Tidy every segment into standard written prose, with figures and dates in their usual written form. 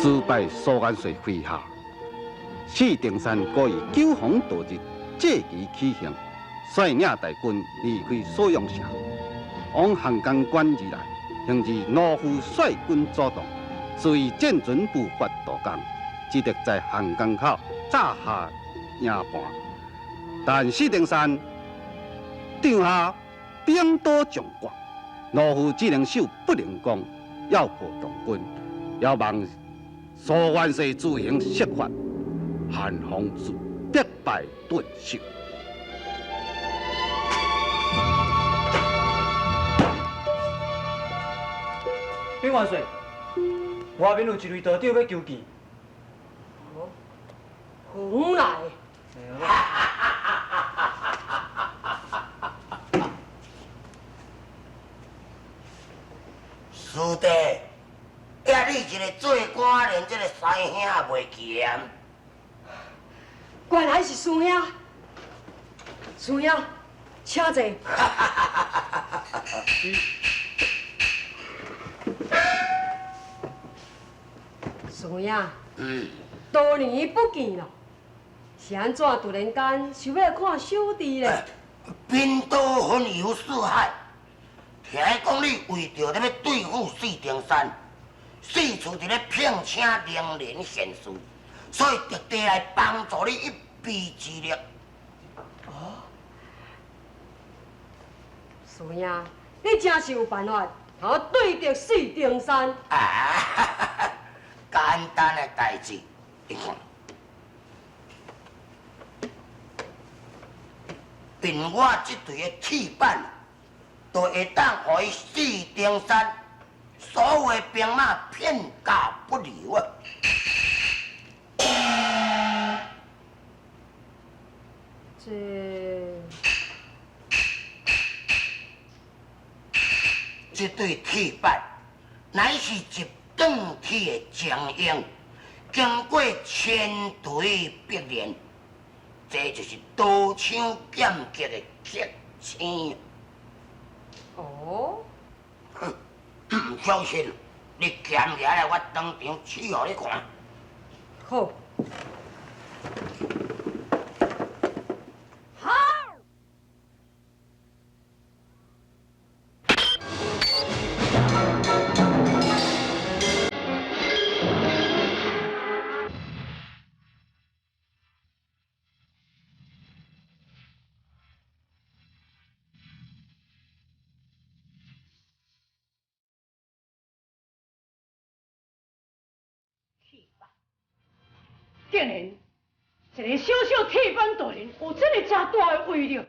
事败苏元帅麾下。四定山故意九方夺日，借机起行，率领大军离开锁阳城，往函江关而来。行至罗富率军阻挡，所以战船无法渡江，只得在函江口扎下营盘。但四定山帐下兵多将广，罗富只能守不能攻，要破唐军，要望苏元帅自行设法。韩风自必败顿首。禀元帅，外面有一位道长欲求见。哦，远来。师弟，呀，你一个做官，连这个师兄也袂记得。原来是师兄，师兄，请坐。师兄，多年不见了，是按怎突然间想欲来看小弟咧？贫道云游四海，听讲你为著咧欲对付四重山，四处伫咧聘请能人贤士，所以特地来帮助你一臂之力。哦，师兄，你真是有办法，通对敌四重山。啊，简单的代志，你看，凭我这队的铁板，就会当予伊四重山所有的兵马片甲不留啊！这这对铁板，乃是一断铁的精英，经过千锤百炼，这就是刀枪剑戟的克星。哦，哼，毋相信，你剑拿来，我当场试予你看。好。好。竟然一个小小铁板大人有这么遮大的威力！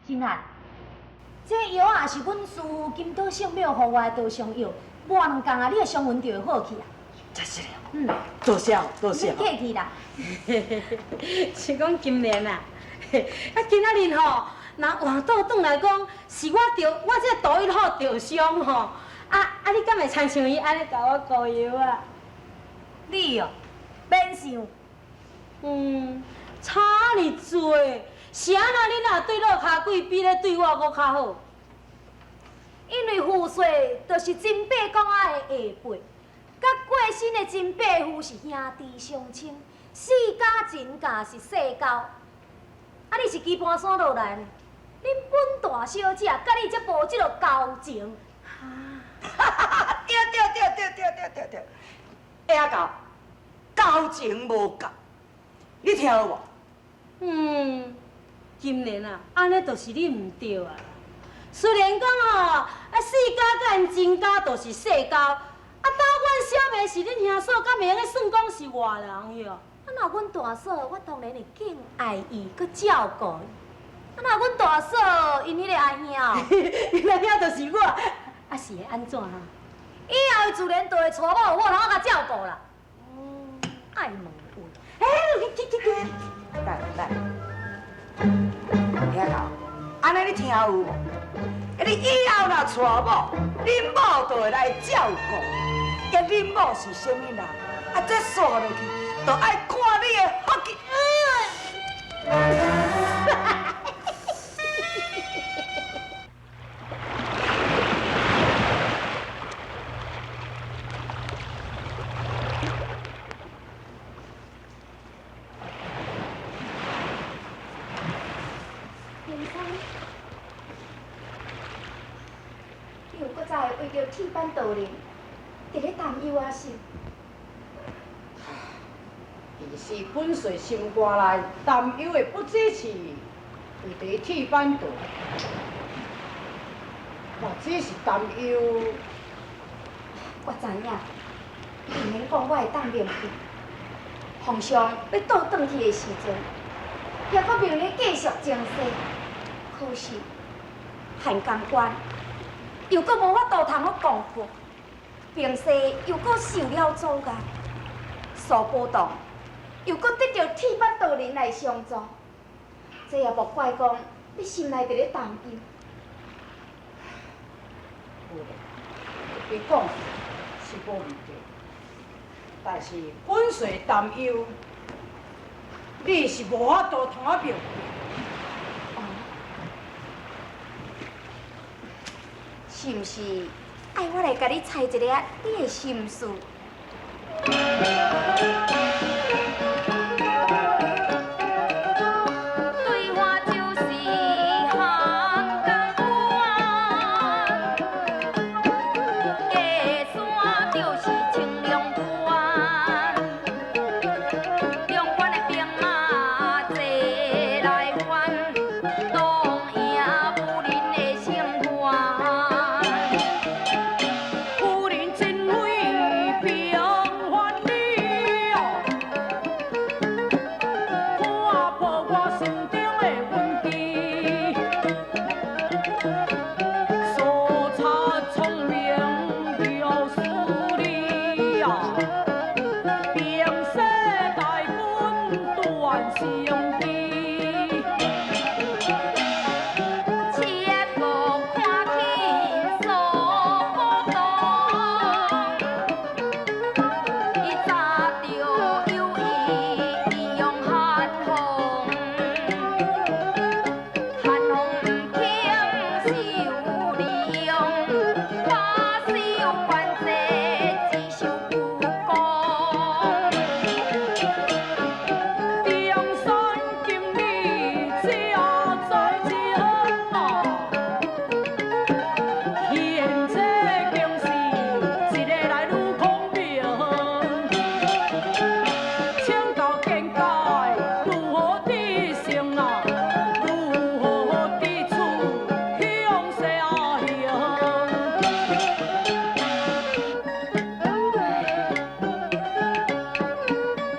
真啊，这药啊是阮师父金刀圣庙予我的刀伤药，抹两工啊，你的伤痕就会好去啊。真是的。嗯，多谢，多谢。客气啦。是讲金莲啊，啊今仔日吼，若换倒转来讲，是我著我这个徒儿好著伤吼，啊啊你敢会亲像伊按呢共我膏药啊？你哦，免想。嗯，差尔济，是按怎你若对落跤鬼比咧对我阁较好？因为父帅就是金伯公仔的下辈，佮过身的金伯父是兄弟相称，四家亲家是世交。啊，你是棋盘山落来呢？恁本大小姐佮你才无这个交情。对对对对对对对对，下狗，交情无够，你听有无？嗯，金莲啊，按呢就是你毋对啊。虽然讲吼，啊四家佮𪜶亲家就是世交，啊斗阮小妹是恁兄嫂，敢袂用得算讲是外人哟？啊，若阮大嫂，我当然会敬爱伊，阁照顾伊。啊，若阮大嫂，𪜶彼个阿兄，𪜶阿兄就是我，啊是会按怎啊？以后伊自然就会娶某，有通我共照顾啦。哦，爱问问。欸，去去去，来来，兄弟，按呢你听有无？你以后若娶某，恁某就会来照顾。啊，恁某是啥物人？啊，这煞落去，就爱看你的福气。铁板道人伫咧担忧啊是？其实本帅心肝内担忧的不只是为伫铁板道，嘛只是担忧。我知影，毋免讲，我会当明白。皇上欲倒转去的时阵，犹阁命你继续征西，可是汉江关又阁无法度通好攻破，兵势又阁受了阻碍，苏宝栋又阁得著铁板道人来相助，这也莫怪讲你心内伫咧担忧。有咧，伊讲是无毋对，但是本帅担忧，你是无法度通仔明白。哦，是毋是爱我来共你猜一下你的心事？对我就是汉江关，过山就是青龙关，两关的兵马齐来还，当赢武林的胜负。夫人真为平凡你哦，看破我心中的问题，所察聪明就是你啊，平西大军断生机。切莫看轻苏宝栋，伊早就有意利用汉风，汉风不肯受利用，把守关节只受不公。中山今日才知情啊，现这竟是一个来愈孔明，请教见解如何得胜啊？如何得处向西行？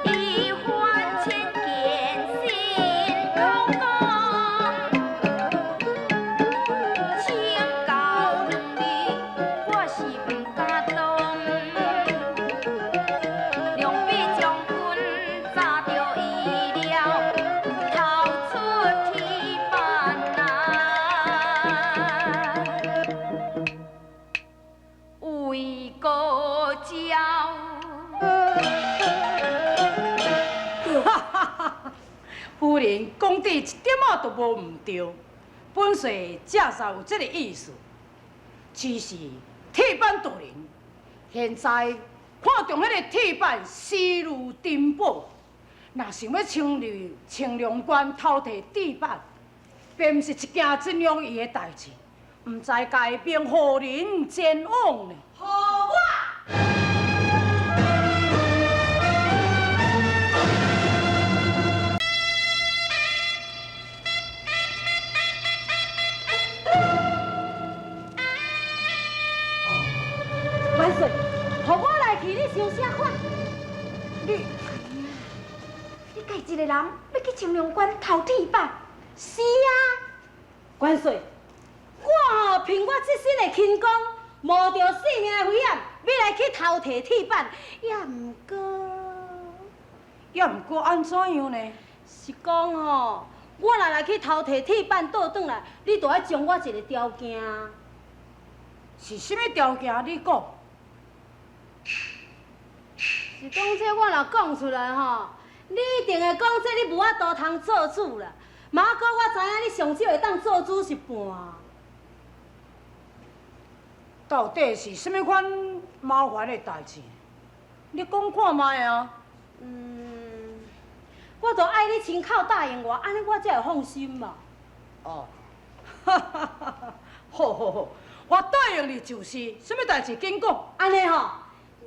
一番千见心口讲，请教两字我是不敢当。两臂将军早就预料，逃出铁板啊！为国招。夫人讲得一点仔都无毋对，本帅正实有这个意思。只是铁板道人现在看中彼个铁板视如珍宝，若想欲冲入青龙关偷提铁板，并毋是一件真容易的代志，毋知该命何人前往呢？予我。万岁，予我来去，你想啥法？你，哎呀，你家一个人欲去青龙关偷铁板？是啊，万岁，我吼凭我这身的轻功，冒著性命的危险，欲来去偷提铁板，也毋过，也毋过按怎样呢？是讲吼，我若来去偷提铁板倒转来，你就爱将我一个条件。是啥物条件？你讲。是讲这我若讲出来吼，你一定会讲这你无法度通做主啦。嘛阁我知影你上少会当做主一半。到底是啥物款麻烦的代志？你讲看觅啊。我就爱你亲口答应我，按呢我才会放心嘛。哦，哈哈哈哈，好好好，我答應你就是，啥物代誌緊講。按呢吼，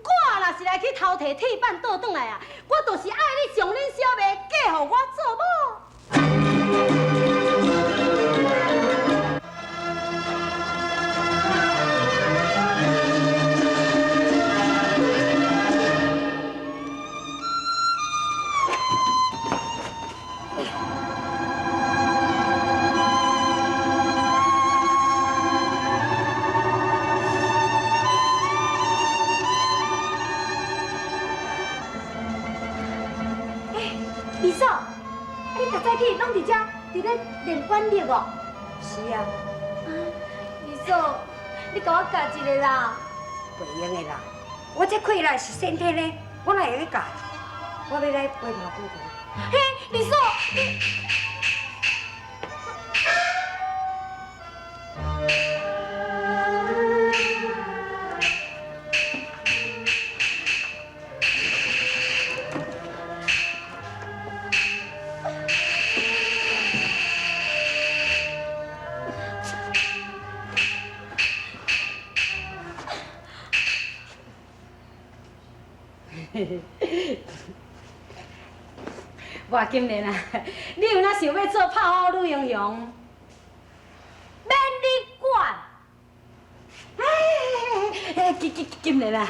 我若是來去偷提鐵板倒轉來啊，我就是愛你將恁小妹嫁予我做某。欸，二嫂，你逐早起攏佇遮佇咧練腕力哦？是啊。二嫂，你共我教一下啦。袂用的啦，我這氣力是先天的，我哪會去教？我欲來陪頭久久。嘿，二嫂，你。我金蓮啊，你有哪想欲做拍虎女英雄？免你管。哎，金金金蓮啊，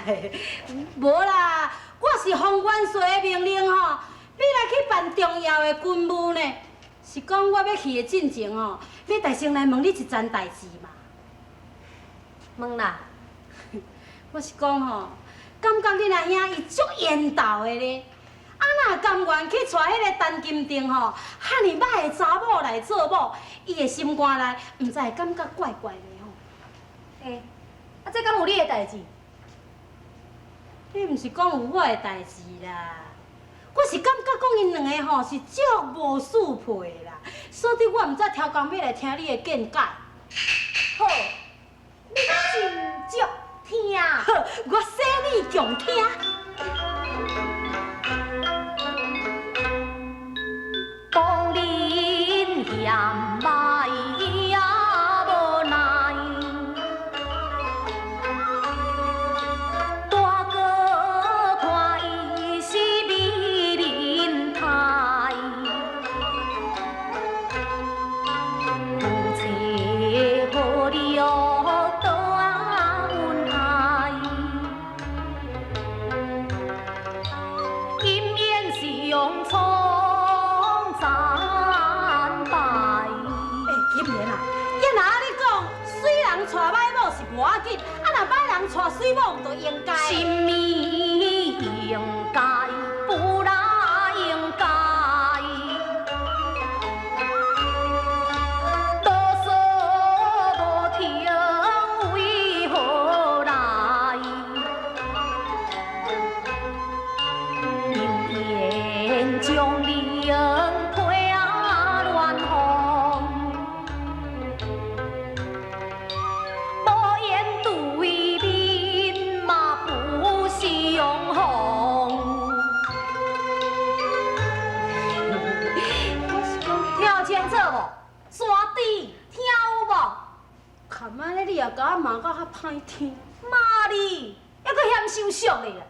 無啦，我是奉元帥的命令吼，欲來去辦重要的軍務呢。是講我欲去的進前吼，欲代先來問你一層代誌嘛。問啦。我是講吼，感覺恁阿兄伊足緣投的咧。啊，若甘願去娶彼個陳金定吼，遐爾歹的查某來做某，伊的心肝內毋知會感覺怪怪的吼。欸，啊，這敢有你的代誌？你毋是講有我的代誌啦？我是感覺講𪜶兩个吼是足無相配的啦，所以我毋才超工欲來聽你的見解。好，你真足聽。好，我洗耳恭聽。講恁嫌歹也無奈，大哥看伊是美人胎，夫妻無了多恩愛，姻緣相創。娶歹某是無要緊，啊若歹人娶媠某毋就應該。什麼應該不來應該？啰嗦無停為何來？幽煙將靈批亂風。冚安呢，你也共我罵甲較歹聽。罵你，猶閣嫌傷俗咧啦！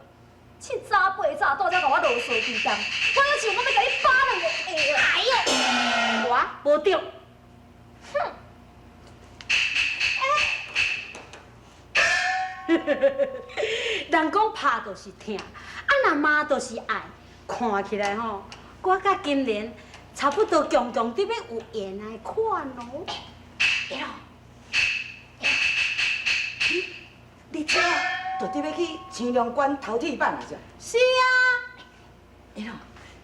七早八早倒遮共我囉嗦規工，我猶想講欲共你打兩個下。哎喲，我無對。哼！人講拍就是疼，啊若罵就是愛。看起來吼，我佮金蓮差不多強強佇欲有緣的款哦。你這就佇欲去青龍關偷鐵板啊？是？是啊。欸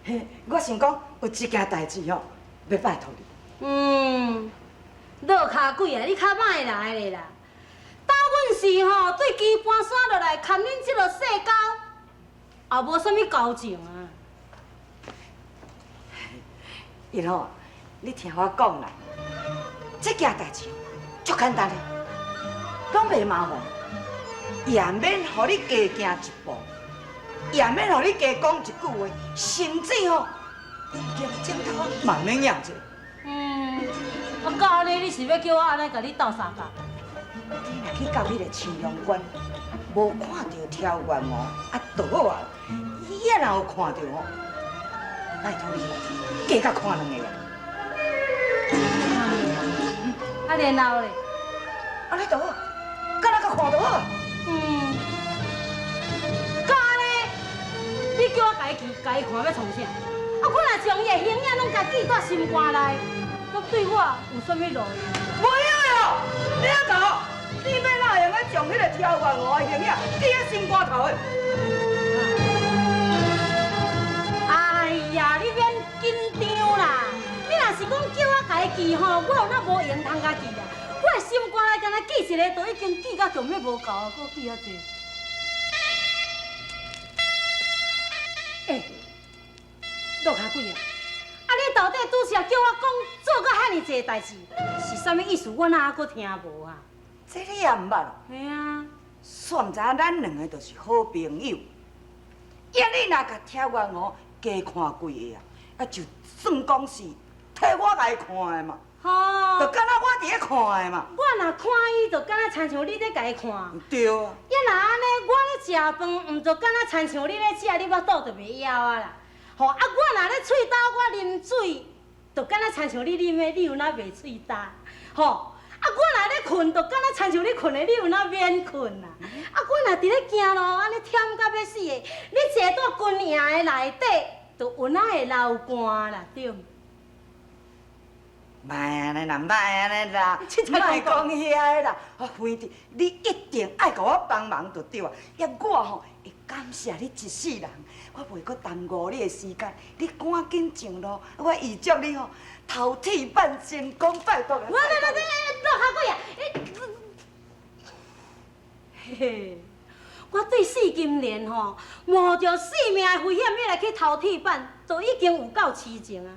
嘿，我想講有一件代誌吼，欲拜託你。嗯，落跤鬼啊，你較莫來咧啦。當阮是吼對棋盤山落來，牽恁這个世交，也無啥物交情啊。因吼，你聽我講啦，這件代誌足簡單的，攏袂麻煩。也免予你加行一步，也免予你加講一句話，甚至吼，連枕頭嘛免掖者。嗯，啊，按呢，你是欲叫我按呢共你鬥相共？你若去到彼个青龙关，無看著挑元王，啊，就好啊。伊若有看著吼，拜託你加佮看兩个啊。啊，然後咧？按呢就好，敢若共看就好。嗯，敢呢？你叫我共伊記，共伊看欲創啥？啊，我若將伊的形影攏共記佇心肝內，閣對我有啥物路用？袂曉喲，你阿頭，你欲哪會用得將彼个挑元王的形影記佇心肝頭的？哎呀，你免緊張啦！你若是講叫我共伊記吼，我有哪無閒通共記啊？我的心肝內敢若記一个，都已經記甲強欲無夠啊，閣記遐濟。欸，落跤鬼啊！啊，你到底拄才叫我講做到遐爾濟代誌，是啥物意思？我哪閣聽無啊？這你也毋捌？嘿啊。煞毋知影咱兩个就是好朋友。呀，你若共挑元王加看幾个啊，啊就算講是替我來看的嘛。吼，就敢若我佇咧看的嘛。我若看伊，就敢若親像你咧共伊看。對啊。呀，若按呢，我咧食飯，毋就敢若親像你咧食，你腹肚就袂枵啊啦。吼，啊，我若咧喙焦，我啉水，就敢若親像你啉的，你有哪袂喙焦？吼，啊，我若咧睏，就敢若親像你睏的，你有哪免睏啊？啊，我若佇咧行路，按呢忝甲欲死的，你坐佇軍營的內底，就有哪會流汗啦，對毋？莫按呢啦，莫按呢啦，莫講遐个啦，我反正你一定愛共我幫忙就對啊。抑我吼會感謝你一世人，我袂閣耽誤你的時間，你趕緊上路，我預祝你吼頭鐵板成功，拜託。我來來來，落跤鬼啊！嘿嘿，我對四金蓮吼冒著性命的危險欲來去偷鐵板，都已經有夠癡情啊！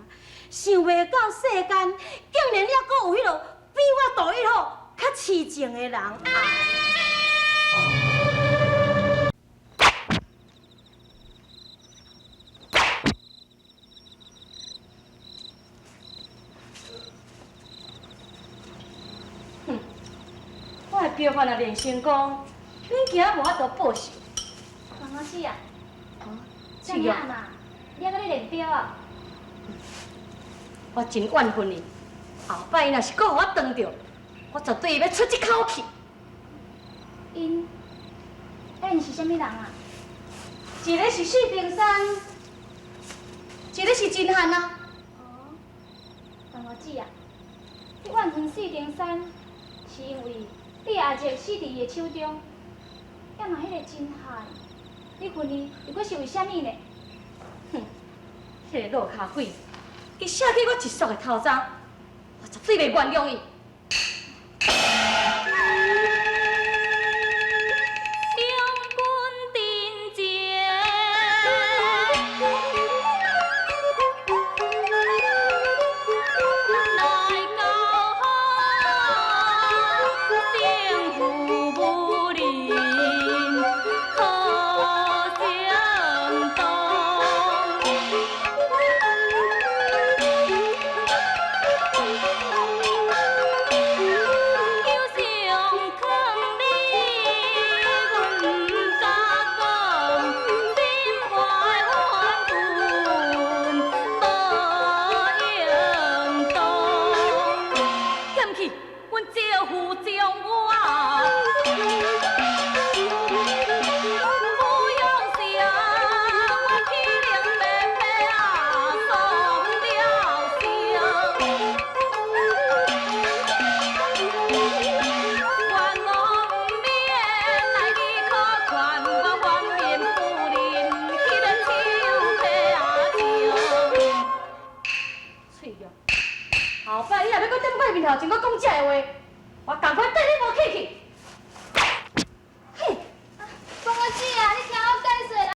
想袂到世間竟然猶閣有彼落比我杜一好較癡情的人啊！哼，我的表法若練成功，恁今仔無法度報仇。王老師啊，啥物啊嘛？你猶閣咧練錶啊？我真怨恨伊，後擺伊若是閣予我撞著，我絕對欲出這口氣。𪜶，𪜶是啥物人啊？一个是四平山，一个是真漢啊。哦，黃老姊啊，你怨恨四平山，是因為你阿叔死佇伊的手中，抑嘛彼个真漢，你恨伊又閣是為啥物呢？哼，彼个落跤鬼。伊捨去我一束的頭鬃，我絕對袂原諒伊。頭前閣講這个話，我仝款對你無客氣。嘿，王阿姊啊，你聽我解釋啦。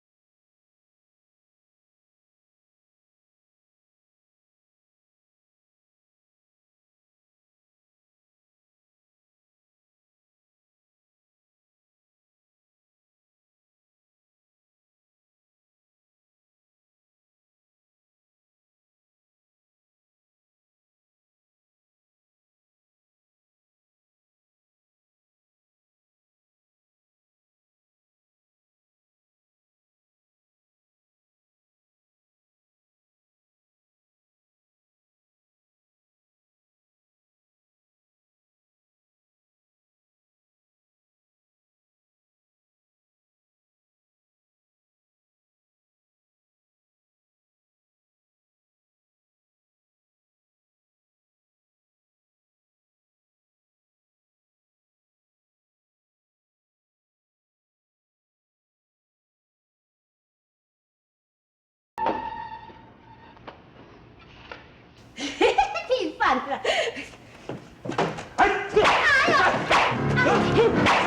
啦。哎呦！